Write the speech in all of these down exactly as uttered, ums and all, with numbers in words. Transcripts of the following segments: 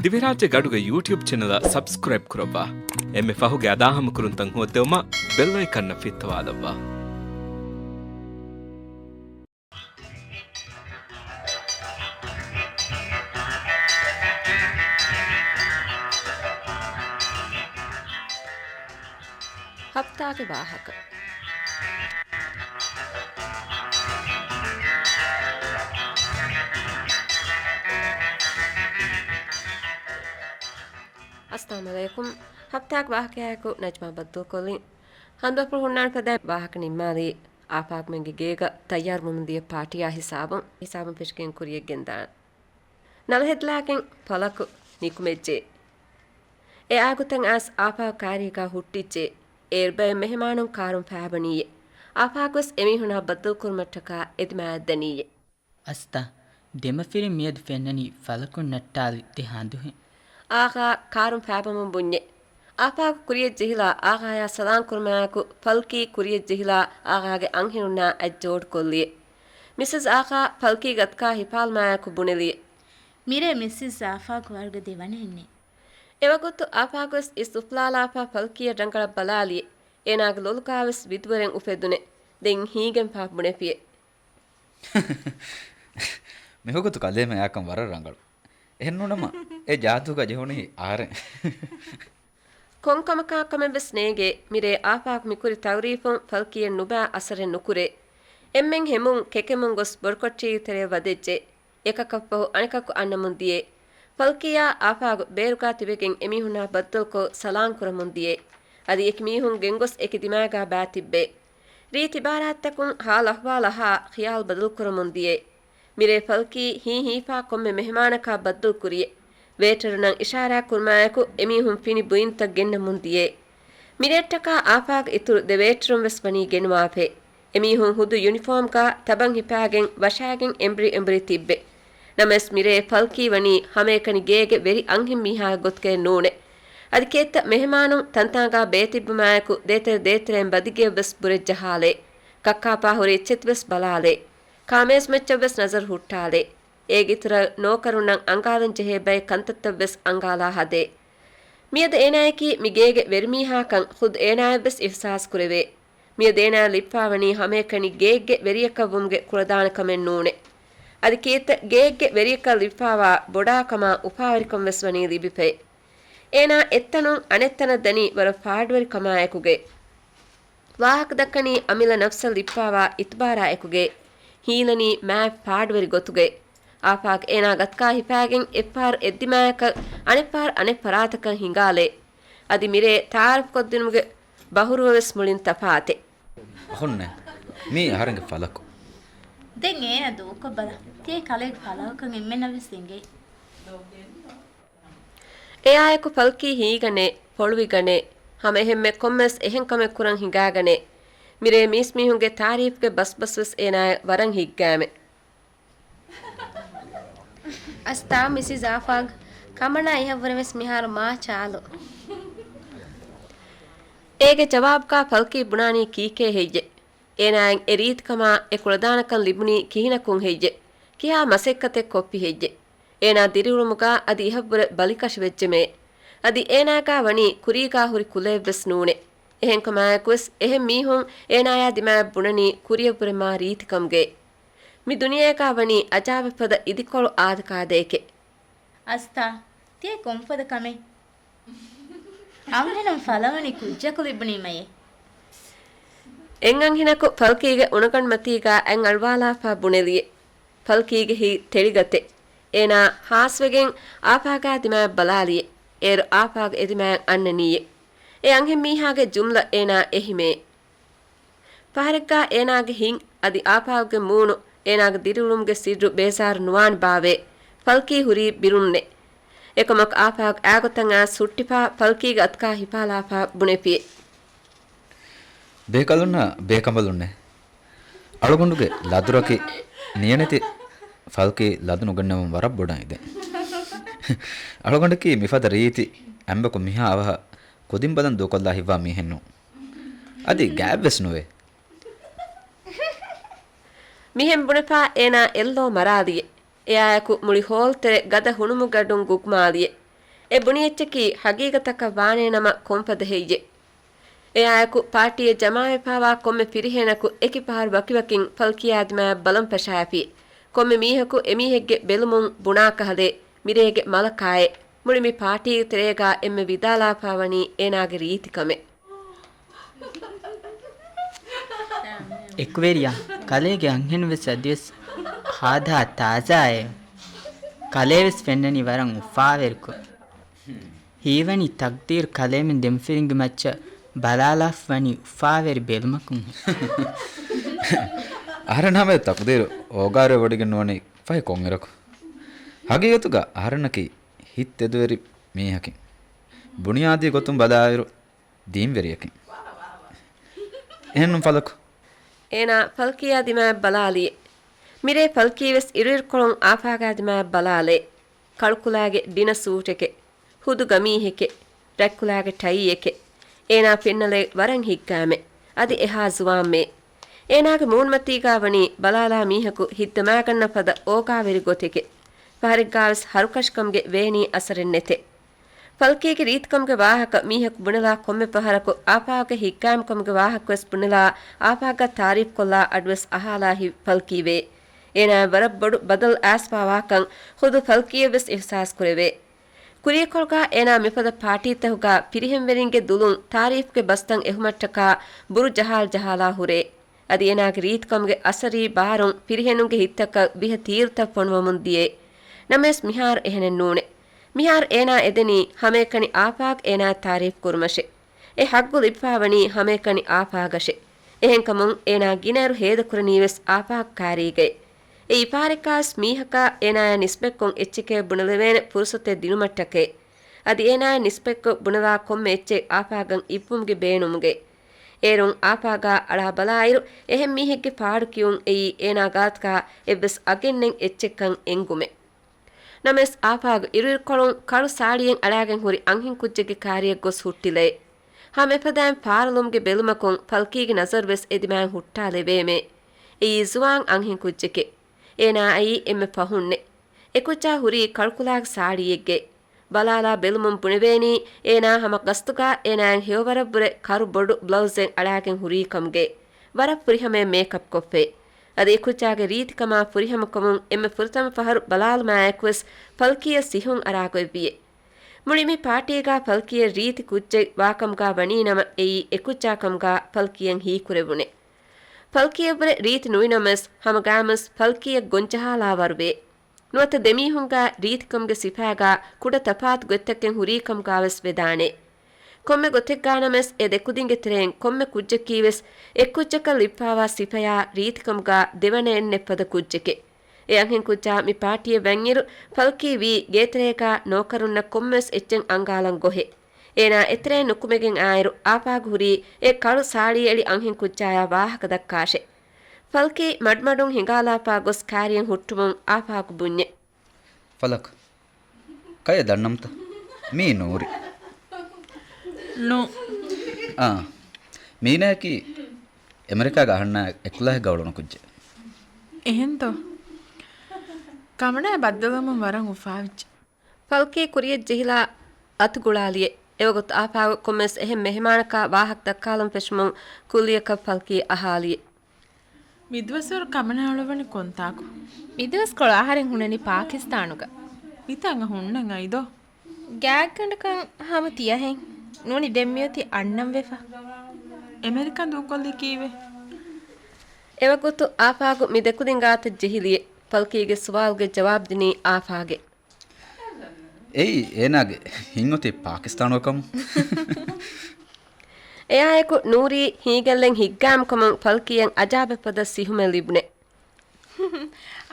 ދިވެހިރާއްޖެ ގަޑުގެ ޔޫޓިއުބް ޗެނަލަށް ސަބްސްކްރައިބް ކުރައްވާ. އެންމެ ފަހުގެ އަދާހަމަކުރުންތައް ހޯއްދެވުމަށް ބެލް އައިކަންއަށް ފިއްތަވާލައްވާ. ހަފްތާގެ ވާހަކަ. އައްސަލާމު ޢަލައިކުމް. ހަފްތާގެ ވާހަކަޔާއެކު ނަޖްމާ ބައްދަލުކޮށްލިން. ހަނދުއަފުރު ހުންނާނެ ފަދައިން ވާހަކަ ނިންމާލީ. އާފާގުމެންގެ ގޭގަ ތައްޔާރުވަމުން ދިޔަ ޕާޓީއާ ހިސާބުން، ހިސާބުން ފެށިގެން ކުރިޔަށް ގެންދާނެ. ނަލަ ހެދިލާގެން ފަލަކު ނިކުމެއްޖެ. އެ އާގުތައް އައިސް އާފާގު ކާރީގާ ހުއްޓިއްޖެ. އޭރު ބައެއް މެހެމާނުން ކާރުން ފާބަނީއޭ. އާފާގުވެސް އެމީހުނާ ބައްދަލުކުރުމަށްޓަކާ އެދިމާއަށް ދަނީއޭ. އަސްތާ، ދެމަފިރިން މިއަދު ފެންނަނީ ފަލަކުން ނައްޓާލި ދެ ހަނދުހެން. އާގާ ކާރުން ފާބަމުން ބުންޏެ. އާފާގު ކުރިޔަށް ޖެހިލާ އާގާޔާ ސަލާން ކުރުމާއެކު، ފަލްކީ ކުރިޔަށް ޖެހިލާ އާގާގެ އަންހެނުންނާ އަތް ޖޯޑުކޮށްލިއެ. މިސިސް އާގާ ފަލްކީގެ އަތްކާ ހިފާލުމާއެކު ބުނެލިއެ. މިރޭ މިސިސް އާފާގު ވަރުގަ ދެވަނަ އެއްނެއް. އެވަގުތު އާފާގުވެސް އިސް އުފުލާލާފަ ފަލްކީއަށް ރަނގަޅަށް ބަލާލިއެ. އޭނާގެ ލޮލުގާވެސް ވިދުވަރެއް އުފެދުނެ. ދެން ހީގެންފާ ބުނެފިއެ. މިވަގުތު ކަލޭމެ އާކަން ވަރަށް ރަނގަޅު. އެހެންނޫނަމަ، އެ ޖާތުގަ ޖެހުނީ އަހަރެން. ކޮންކަމަކާ ކަމެއްވެސް ނޭނގޭ، މިރޭ އާފާގު މިކުރި ތައުރީފުން ފަލްކީއެއް ނުބާ އަސަރެއް ނުކުރޭ. އެންމެން ހެމުން ކެކެމުން ގޮސް ބޮޑުކޮޓަރީގެ ތެރެއަށް ވަދެއްޖެ. އެކަކަށްފަހު އަނެކަކު އަންނަމުން ދިޔޭ. ފަލްކީއާ އާފާގު ބޭރުގާ ތިބެގެން އެމީހުންނާ ބައްދަލުކޮށް ސަލާން ކުރަމުން ދިޔޭ. އަދި އެކި މީހުން ގެންގޮސް އެކި ދިމާގާ ބާތިއްބޭ. ރީތި އިބާރާތްތަކުން ހާލު އަހުވާލަށް ހާ ޚިޔާލު ބަދަލުކުރަމުން ދިޔޭ. މިރޭ ފަލްކީ ހީ ހީފާ ކޮންމެ މެހެމާނަކާ ބައްދަލު ކުރިއެ. ވޭޓަރުންނަށް އިޝާރާތް ކުރުމާއެކު އެމީހުން ފިނި ބުއިންތައް ގެންނަމުން ދިޔޭ. މިރޭއްޓަކާ އާފާގު އިތުރު ދެ ވޭޓަރުން ވެސް ވަނީ ގެނުވާފައި. އެމީހުން ހުދު ޔުނިފޯމްގާ ތަބަން ހިފާގެން ވަށާގެން އެނބުރި އެނބުރި ތިއްބެ. ނަމަވެސް މިރޭ ފަލްކީ ވަނީ ހަމައެކަނި ގޭގެ ވެރި އަންހެން މީހާގެ ގޮތުގައެއް ނޫނެ. އަދި ކިއެއްތަ މެހެމާނުން ތަންތާނގާ ބޭތިއްބުމާއެކު ދޭތެރޭން ބަދިގެޔަށްވެސް ބުރެއްޖަހާލޭ. ކައްކާ ޕާހުރި އެއްޗެތިވެސް ބަލާލޭ. ކާމޭޒުމައްޗަށްވެސް ނަޒަރު ހުއްޓާލޭ. އޭގެ އިތުރަށް ނޯކަރުންނަށް އަނގާލަން ޖެހޭ ބައެއް ކަންތައްތައްވެސް އަނގާލާ ހަދޭ. މިއަދު އޭނާޔަކީ މި ގޭގެ ވެރިމީހާކަން ޚުދު އޭނާޔަށްވެސް އިޙްސާސް ކުރެވޭ. މިއަދު އޭނާޔަށް ލިބިފާވަނީ ހަމައެކަނި ގޭގެ ވެރިޔަކަށްވުމުގެ ކުޅަދާނަކަމެއް ނޫނޭ. އަދި ކިއެއްތަ ގޭގެ ވެރިޔަކަށް ލިބިފާވާ ބޮޑާކަމާ އުފާވެރިކަންވެސް ވަނީ ލިބިފައި. އޭނާ އެއްތަނުން އަނެއްތަނަށް ދަނީ ވަރަށް ފާޑުވެރިކަމާ އެކުގައި. ވާހަކަ ދައްކަނީ އަމިއްލަ ނަފްސަށް ލިބިފާވާ އިތުބާރާ އެކުގައި. ހީލަނީ މާތް ފާޑުވެރި ގޮތުގައި. އާފާގު އޭނާގެ އަތްކާ ހިފާގެން އެއްފަހަރު އެއްދިމާޔަކަށް އަނެއްފަހަރު އަނެއް ފަރާތަކަށް ހިނގާލޭ. އަދި މިރޭ ތައާރަފްކޮށްދިނުމުގެ ބަހުރުވަވެސް މުޅިން ތަފާތެއް. އަހުންނޭ، މީ އަހަރެންގެ ފަލަކު. ދެން އޭނަ ދޫކޮށްބަލަ. ތިޔަ ކަލޭގެ ފަލަކަކަށް އެންމެންނަށްވެސް އެނގޭ. އެއާއެކު ފަލްކީ ހީގަނޭ، ފޮޅުވިގަނޭ، ހަމައެހެންމެ ކޮންމެސް އެހެން ކަމެއް ކުރަން ހިނގާގަނޭ. މިރޭ މީސްމީހުންގެ ތާރީފްގެ ބަސްބަސްވެސް އޭނާޔަށް ވަރަށް ހިތްގައިމެ. އަސްތާ މިސިސް އާފާގް، ކަމަނާ އެހަށްވުރެވެސް މިހާރު މާ ޗާލު. އޭގެ ޖަވާބުގާ ފަލްކީ ބުނާނީ ކީކޭ ހެއްޔެ؟ އޭނާއަށް އެ ރީތިކަމާ އެ ކުޅަދާނަކަން ލިބުނީ ކިހިނަކުން ހެއްޔެ؟ ކިހާ މަސައްކަތެއް ކޮށްފި ހެއްޔެ؟ އޭނާ ދިރިއުޅުމުގާ އަދި އިހަށްވުރެ ބަލިކަށިވެއްޖެމޭ. އަދި އޭނާގާ ވަނީ ކުރީގާ ހުރި ކުލައެއްވެސް ނޫނޭ. އެހެންކަމާއެކުވެސް އެހެން މީހުން އޭނާޔާ ދިމާއަށް ބުނަނީ ކުރިއަށްވުރެ މާ ރީތިކަމުގައި. މި ދުނިޔޭގާ ވަނީ އަޖާބެއްފަދަ އިދިކޮޅު އާދަކާދައެކޭ. އަސްތާ، ތިޔަ ކޮންފަދަ ކަމެއް؟ އަންހެނުން ފަލަވަނީ ކުއްޖަކު ލިބުނީމަޔޭ. އެއްއަންހެނަކު ފަލްކީގެ އުނަގަނޑުމަތީގާ އަތް އަޅުވާލާފާ ބުނެލިއެ. ފަލްކީގެ ހިތް ތެޅިގަތެ. އޭނާ ހާސްވެގެން އާފާގާ ދިމާއަށް ބަލާލިއެ. އޭރު އާފާގު އެދިމާއަށް އަންނަނީއެ. އެ އަންހެންމީހާގެ ޖުމްލަ އޭނާ އެހިމޭ. ފަހަރެއްގާ އޭނާގެ ހިތް އަދި އާފާގުގެ މޫނު އޭނާގެ ދިރިއުޅުމުގެ ސިއްރު ބޭޒާރު ނުވާނެ ބާވޭ. ފަލްކީ ހުރީ ބިރުންނެ. އެކަމަކު އާފާގު އާގޮތަށް އައިސް ހުއްޓިފާ ފަލްކީގެ އަތްކާ ހިފާލާފާ ބުނެފިއެ. ބޭކަލުންނާ ބޭކަނބަލުންނޭ. އަޅުގަނޑުގެ ލަދުރަކީ ނިޔަނެތި ފަލްކީ ލަދު ނުގަންނަވަން ވަރަށް ބޮޑަށް އިދެން. އަޅުގަނޑަކީ މިފަދަ ރީތި އަނބަކު މިހާ އަވަހަށް ކުދިންބަލަން ދޫކޮށްލާ ހިތްވާ މީހެއް ނޫން. އަދި ގާތްވެސް ނުވޭ. މިހެން ބުނެފާ އޭނާ އެއްލޯ މަރާލިއެ. އެއާއެކު މުޅި ހޯލްތެރެ ގަދަ ހުނުމުގަޑުން ގުގުމާލިއެ. އެ ބުނި އެއްޗަކީ ހަގީގަތަކަށް ވާނޭ ނަމަ ކޮންފަދަ ހެއްޔެ؟ އެއާއެކު ޕާޓީއެއް ޖަމާވެފާވާ ކޮންމެ ފިރިހެނަކު އެކި ފަހަރު ވަކިވަކިން ފަލްކީއާ ދިމާއަށް ބަލަން ފަށާފި. ކޮންމެ މީހަކު އެމީހެއްގެ ބެލުމުން ބުނާކަހަލޭ، މިރޭގެ މަލަކާއޭ، މުޅި މި ޕާޓީގެ ތެރޭގާ އެންމެ ވިދާލާފާވަނީ އޭނާގެ ރީތިކަމެއް. އެކުވެރިޔާ، ކަލޭގެ އަންހެން ވެސް އަދިވެސް ހާދަހާ ތާޒާއޭ. ކަލޭ ވެސް ފެންނަނީ ވަރަށް އުފާވެރިކޮށް. ހީވަނީ ތަޤްދީރު ކަލޭމެން ދެމަފިރިންގެ މައްޗަށް ބަލާލާފަ ވަނީ އުފާވެރި ބެލުމަކުން. އަހަރެން ހަމަ ތަޤްދީރު އޯގާރުވެވޮޑިގެން ނުވަނީ ފަހެ ކޮންއިރަކު؟ ހަގީގަތުގަ އަހަރެންނަކީ ހިތްތެދުވެރި މީހަކީ. ބުނިޔާދީ ގޮތުން ބަލާއިރު ދީންވެރިޔަކީ. އެހެންނު ފަލަކު. އޭނާ ފަލްކީއާ ދިމާއަށް ބަލާލިއެ. މިރޭ ފަލްކީ ވެސް އިރުއިރުކޮޅުން އާފާގާ ދިމާއަށް ބަލާލޭ. ކަޅުކުލާގެ ޑިނަ ސޫޓެކެ، ހުދު ގަމީހެކެ، ރަތްކުލާގެ ޓައީއެކެ. އޭނާ ފެންނަލޭ ވަރަށް ހިތްގައިމެ. އަދި އެހާ ޒުވާންމެ. އޭނާގެ މޫނުމަތީގާ ވަނީ ބަލާލާ މީހަކު ހިތްދަމާގަންނަ ފަދަ އޯގާވެރި ގޮތެކެ. ފަހަރެއްގާވެސް ހަރުކަށިކަމުގެ ވޭނީ އަސަރެއް ނެތެ. ފަލްކީގެ ރީތިކަމުގެ ވާހަކަ މީހަކު ބުނެލާ ކޮންމެ ފަހަރަކު އާފާގެ ހިތްގައިމުކަމުގެ ވާހަކަވެސް ބުނެލާ އާފާގަ ތާރީފްކޮށްލާ އަޑުވެސް އަހާލާ ހިތް ފަލްކީވޭ. އޭނާއަށް ވަރަށް ބޮޑު ބަދަލު އައިސްފާވާކަން ޚުދު ފަލްކީއަށްވެސް އިޙްސާސް ކުރެވޭ. ކުރިއަށްކޮޅުގާ އޭނާ މިފަދަ ޕާޓީތަކުގާ ފިރިހެންވެރިންގެ ދުލުން ތާރީފްގެ ބަސްތައް އެހުމަށްޓަކާ ބުރު ޖަހާލް ޖަހާލާ ހުރޭ. އަދި އޭނާގެ ރީތިކަމުގެ އަސަރީ ބާރުން ފިރިހެނުންގެ ހިތްތަކަށް ވިހަ ތީރުތައް ފޮނުވަމުން ދިޔޭ. ނަމަވެސް މިހާރު އެހެނެއް ނޫނޭ. މިހާރު އޭނާ އެދެނީ ހަމައެކަނި އާފާގް އޭނާ ތާރީފް ކުރުމަށެ. އެ ހައްގު ލިބިފާވަނީ ހަމައެކަނި އާފާގަށެ. އެހެންކަމުން އޭނާ ގިނައިރު ހޭދަކުރަނީވެސް އާފާގް ކާރީގައެ. އެއީ އިފާރެއްގާވެސް މީހަކާ އޭނާޔާ ނިސްބަތްކޮށް އެއްޗެކޭ ބުނެލެވޭނެ ފުރުސަތެއް ދިނުމަށްޓަކައެ. އަދި އޭނާޔާ ނިސްބަތްކޮށް ބުނެލާ ކޮންމެ އެއްޗެއް އާފާގަށް އިއްވުމުގެ ބޭނުމުގެ. އޭރުން އާފާގާ އަޅާ ބަލާއިރު އެހެން މީހެއްގެ ފާޑު ކިޔުން އެއީ އޭނާ ގާތުގާ އެއްވެސް އަގެއްނެތް އެއްޗެއްކަން އެނގުމެ. ނަމަވެސް އާފާގު އިރުއިރުކޮޅުން ކަޅު ސާޅިއެއް އަޅާގެން ހުރި އަންހެން ކުއްޖެއްގެ ކާރިއަށް ގޮސް ހުއްޓިލައި. ހަމައެފަދައިން ފާރުލުމުގެ ބެލުމަކުން ފަލްކީގެ ނަޒަރުވެސް އެދިމާއިން ހުއްޓާލެވޭމޭ. އެއީ ޒުވާން އަންހެން ކުއްޖެކޭ. އޭނާ އައީ އެންމެ ފަހުންނެ. އެކުއްޖާ ހުރީ ކަޅުކުލާގެ ސާޅީއެއްގެ. ބަލާލާ ބެލުމުން ބުނެވޭނީ އޭނާ ހަމަ ގަސްތުގާ އޭނާއަށް ހެޔޮވަރަށްވުރެ ކަރު ބޮޑު ބްލައުޒެއް އަޅާގެން ހުރީކަމުގެ. ވަރަށް ފުރިހަމަޔަށް މޭކަޕް ކޮށްފައި. އަދި އެކުއްޖާގެ ރީތިކަމާ ފުރިހަމަކަމުން އެންމެ ފުރަތަމަ ފަހަރު ބަލާލުމާއެކުވެސް ފަލްކީއަށް ސިހުން އަރާގޮތްވިއެ. މުޅި މި ޕާޓީގާ ފަލްކީއަށް ރީތި ކުއްޖެއް ވާކަމުގާ ވަނީނަމަ އެއީ އެކުއްޖާކަމުގާ ފަލްކީއަށް ހީކުރެވުނެ. ފަލްކީއަށްވުރެ ރީތި ނުވިނަމަވެސް ހަމަގާމަސް ފަލްކީއަށް ގޮންޖަހާލާ ވަރުވޭ. ނުވަތަ ދެމީހުންގާ ރީތިކަމުގެ ސިފައިގާ ކުޑަ ތަފާތު ގޮތްތަކެއް ހުރީކަމުގާވެސް ވެދާނެ. ކޮންމެ ގޮތެއްގާނަމަވެސް އެ ދެކުދިންގެ ތެރެއިން ކޮންމެ ކުއްޖަކީވެސް އެއްކުއްޖަކަށް ލިބިފާވާ ސިފަޔާ ރީތިކަމުގާ ދެވަނައެއްނެތް ފަދަ ކުއްޖެކޭ. އެ އަންހެންކުއްޖާ މި ޕާޓީއަށް ވަންއިރު ފަލްކީ ވީ ގޭތެރޭގާ ނޯކަރުންނަށް ކޮންމެވެސް އެއްޗެއް އަންގާލަން ގޮހެއް. އޭނާ އެތެރެއިން ނުކުމެގެން އާއިރު އާފާގު ހުރީ އެ ކަޅު ސާޅީއެޅި އަންހެންކުއްޖާޔާ ވާހަކަ ދައްކާށެ. ފަލްކީ މަޑުމަޑުން ހިނގާލާފާ ގޮސް ކާރިއަށް ހުއްޓުމުން އާފާގު ބުންޏެ. ފަލަކް، ކަޔަށް ދަންނަމުތަ؟ މީ ނޫރި. ނޫ. އާ، މީނާއަކީ އެމެރިކާގެ އަހަންނާ އެކުލާހެއްގަ އުޅުނު ކުއްޖެއް. އެހެންތޯ؟ ކަމަނާ ބައްދަލުވަމުން ވަރަށް އުފާވެއްޖެ. ފަލްކީ ކުރިޔަށް ޖެހިލާ އަތުގުޅާލިއެ. އެވަގުތު އާފާގު ކޮންމެވެސް އެހެން މެހެމާނަކާ ވާހަކަ ދައްކާލަން ފެށުމުން ކުއްލިއަކަށް ފަލްކީ އަހާލިއެ. މިދުވަސްވަރު ކަމަނާ އުޅުއްވަނީ ކޮންތާކު؟ މިދުވަސްކޮޅު އަހަރެން ހުންނަނީ ޕާކިސްތާނުގަ. މިތާނގަ ހުންނަން އައިދޯ؟ ގާތްގަނޑަކަށް ހަމަ ތިޔަހެން. ނޫނީ ދެން މިއޮތީ އަންނަން ވެފަ. އެމެރިކާ ދޫކޮށްލީ ކީއްވެ؟ އެވަގުތު އާފާގު މި ދެކުދިން ގާތަށް ޖެހިލިއެ. ފަލްކީގެ ސުވާލުގެ ޖަވާބު ދިނީ އާފާގެ. އެއީ އޭނާގެ ހިތްއޮތީ ޕާކިސްތާނުގަ ކަމުން. އެއާއެކު ނޫރީ ހީގެއްލެން ހިތްގައިމުކަމުން ފަލްކީއަށް އަޖާބެއް ފަދަ ސިހުމެއް ލިބުނެ.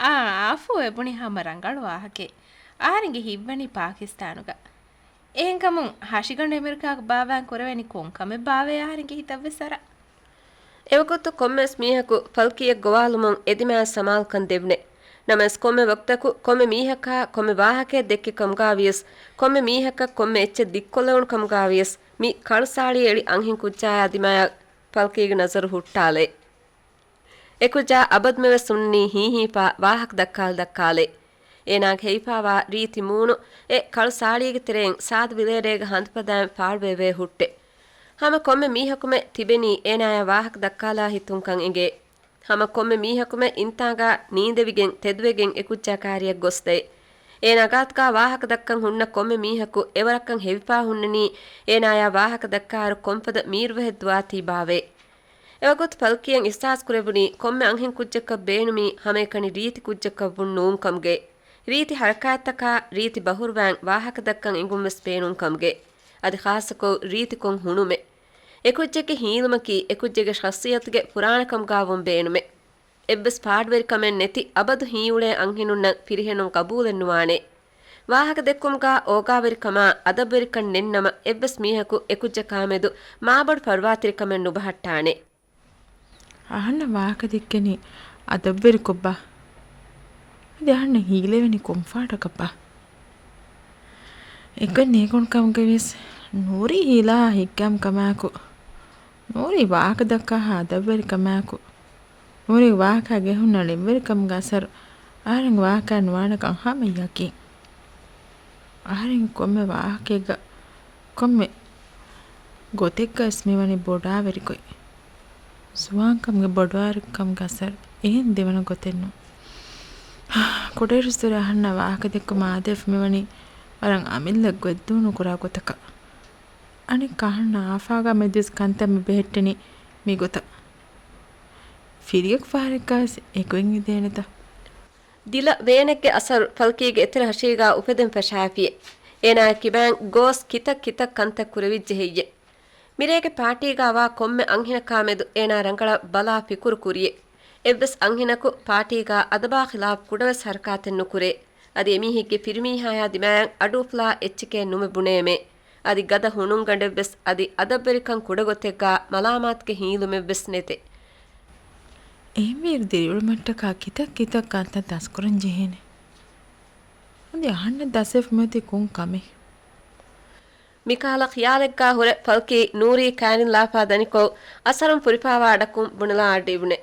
އާ، އާފޫ އެބުނި ހަމަ ރަނގަޅު ވާހަކައެއް. އަހަރެންގެ ހިތްވަނީ ޕާކިސްތާނުގަ. އެހެންކަމުން ހަށިގަނޑު އެމެރިކާގަ ބާވާން ކުރެވެނީ ކޮން ކަމެއް ބާވޭ އަހަރެންގެ ހިތަށްވެސް އަރާ. އެވަގުތު ކޮންމެވެސް މީހަކު ފަލްކީއަށް ގޮވާލުމުން އެދިމާއަށް ސަމާލުކަން ދެވުނެ. ނަމަވެސް ކޮންމެ ވަގުތަކު ކޮންމެ މީހަކާ ކޮންމެ ވާހަކައެއް ދެއްކި ކަމުގާ ވިޔަސް، ކޮންމެ މީހަކަށް ކޮންމެ އެއްޗެއް ދިއްކޮށްލެވުނު ކަމުގާ ވިޔަސް، މި ކަޅު ސާޅީ އެޅި އަންހެން ކުއްޖާޔާ ދިމާޔަށް ފަލްކީގެ ނަޒަރު ހުއްޓާލޭ. އެކުއްޖާ އަބަދުމެވެސް ހުންނީ ހީހީފާ ވާހަކަ ދައްކާލި ދައްކާލޭ. އޭނާގެ ހެވިފާވާ ރީތި މޫނު އެ ކަޅު ސާޅީގެ ތެރެއިން ސާދަ ވިލޭރޭގަ ހަނދުފަދައިން ފާޅުވެވޭ ހުއްޓެ. ހަމަ ކޮންމެ މީހަކުމެ ތިބެނީ އޭނާޔާ ވާހަކަ ދައްކާލާ ހިތުންކަން އެނގޭ. ހަމަ ކޮންމެ މީހަކުމެ އިންތާނގާ ނީނދެވިގެން ތެދުވެގެން އެކުއްޖާ ކާރިއަށް ގޮސްދޭ. އޭނާ ގާތުގާ ވާހަކަ ދައްކަން ހުންނަ ކޮންމެ މީހަކު އެވަރަކަށް ހެވިފާ ހުންނަނީ އޭނާޔާ ވާހަކަ ދައްކާއިރު ކޮންފަދަ މީރުވަހެއް ދުވާތީ ބާވޭ. އެވަގުތު ފަލްކީއަށް އިޙްސާސް ކުރެވުނީ ކޮންމެ އަންހެން ކުއްޖަކަށް ބޭނުމީ ހަމައެކަނި ރީތި ކުއްޖަކަށް ވުން ނޫން ކަމުގެ. ރީތި ހަރަކާތްތަކާ، ރީތި ބަހުރުވާން ވާހަކަ ދައްކަން އެނގުން ވެސް ބޭނުން ކަމުގެ. އަދި ޚާއްޞަކޮށް ރީތިކޮށް ހުނުމެއް. އެކުއްޖެއްގެ ހީލުމަކީ އެކުއްޖެއްގެ ޝަޚްޞިއްޔަތުގެ ފުރާނަކަމުގާ ވުން ބޭނުމެއް. އެއްވެސް ފާޑުވެރިކަމެއް ނެތި އަބަދު ހީއުޅޭ އަންހެނުންނަށް ފިރިހެނުން ޤަބޫލެއް ނުވާނެ. ވާހަކަ ދެއްކުމުގާ އޯގާވެރިކަމާ އަދަބުވެރިކަން ނެތްނަމަ އެއްވެސް މީހަކު އެކުއްޖަކާމެދު މާބޮޑު ފަރުވާތެރިކަމެއް ނުބަހައްޓާނެ. އަހަންނަށް ވާހަކަ ދެއްކެނީ އަދަބުވެރިކޮށްބާ؟ އަދި އަހަންނަށް ހީލެވެނީ ކޮންފާޑަކަށްބާ؟ އެކަން ނޭގޮން ކަމުގައިވެސް ނޫރީ ހީލާ ހިތްގައިމު ކަމާއެކު، ނޫރީ ވާހަކަ ދައްކާ އަދަބުވެރި ކަމާއެކު، ނޫރީ ވާހަކައިގެ ހުންނަ ޅެންވެރިކަމުގެ އަސަރު އަހަރެންގެ ވާހަކައި ނުވާނެކަން ހަމަ ޔަޤީން. އަހަރެންގެ ކޮންމެ ވާހަކައެއްގަ ކޮންމެ ގޮތެއްގަވެސް މިވަނީ ބޮޑާވެރި ގޮތް. ޒުވާންކަމުގެ ބޮޑުވާވެރިކަމުގެ އަސަރު އެހެން ދެވަނަ ގޮތެއް ނޫން. ކުޑައިރުއްސުރެ އަހަންނަށް ވާހަކަ ދެއްކުމަށް އާދެވިފަ މިވަނީ ވަރަށް އަމިއްލަ ގޮތްދޫ ނުކުރާ ގޮތަކަށް. އަނެއްކާ އަހަންނަށް އާފާގާ މެދުވެސް ކަންތައް މި ބެހެއްޓެނީ މިގޮތަށް. ފިރިޔަގު ފަހަރެއްގަވެސް އެގޮތް އިދޭނެތަ؟ ދިލަ ވޭނެއްގެ އަސަރު ފަލްކީގެ އެތެރެ ހަށީގާ އުފެދެން ފަށާފިއެ. އޭނާގެ ކިބައިން ގޯސް ކިތައް ކިތައް ކަންތައް ކުރެވިއްޖެ ހެއްޔެ؟ މިރޭގެ ޕާޓީގާ ވާ ކޮންމެ އަންހެނަކާ މެދު އޭނާ ރަނގަޅަށް ބަލާ ފިކުރު ކުރިއެ. އެއްވެސް އަންހެނަކު ޕާޓީގާ އަދަބާ ޚިލާފް ކުޑަވެސް ހަރަކާތެއް ނުކުރޭ. އަދި އެމީހެއްގެ ފިރިމީހާޔާ ދިމާއަށް އަޑުއުފުލާ އެއްޗެކޭ ނުމެ ބުނޭމޭ. އަދި ގަދަ ހުނުންގަނޑެއްވެސް އަދި އަދަބުވެރިކަން ކުޑަގޮތެއްގާ މަލާމާތުގެ ހީލުމެއްވެސް ނެތެ. އެހެންވީއިރު ދިރިއުޅުމަށްޓަކާ ކިތައް ކިތައް ކަންތައް ދަސްކުރަން ޖެހޭނެ. އަދި އަހަންނަށް ދަސްވެފަ މިއޮތީ ކޮން ކަމެއް؟ މިކަހަލަ ޚިޔާލެއްގާ ހުރެ ފަލްކީ ނޫރީ ކާރިން ލާފާ ދަނިކޮށް އަސަރުން ފުރިފާވާ އަޑަކުން ބުނެލާ އަޑިއުނެ.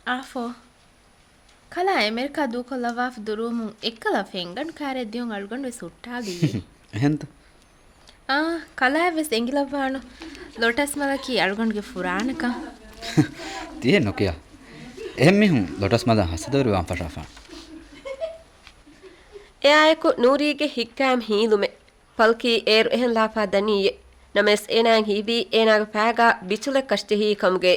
އާފޯ، ކަލާ އެމެރިކާ ދޫކޮށްލައްވާފަ ދުރުވުމުން އެއްކަލަ ފެންގަނޑު ކާރިއަށް ދިޔުން އަޅުގަނޑުވެސް ހުއްޓާލިއޭ. އެހެންތަ؟ އާ، ކަލާއަށްވެސް އެނގިލައްވާނު ލޮޓަސް މަލަކީ އަޅުގަނޑުގެ ފުރާނަކަން. ތިހެން ނުކިޔާ. އެހެން މީހުން ލޮޓަސް މަލަށް ހަސަދަވެރިވާން ފަށާފާނެ. އެއާއެކު ނޫރީގެ ހިތްގައިމު ހީލުމެއް. ފަލްކީ އޭރު އެހެން ލާފާ ދަނީއޭ. ނަމަވެސް އޭނާއަށް ހީވީ އޭނާގެ ފައިގާ ބިޗުލެއް ކަށިޖެހީ ކަމުގައޭ.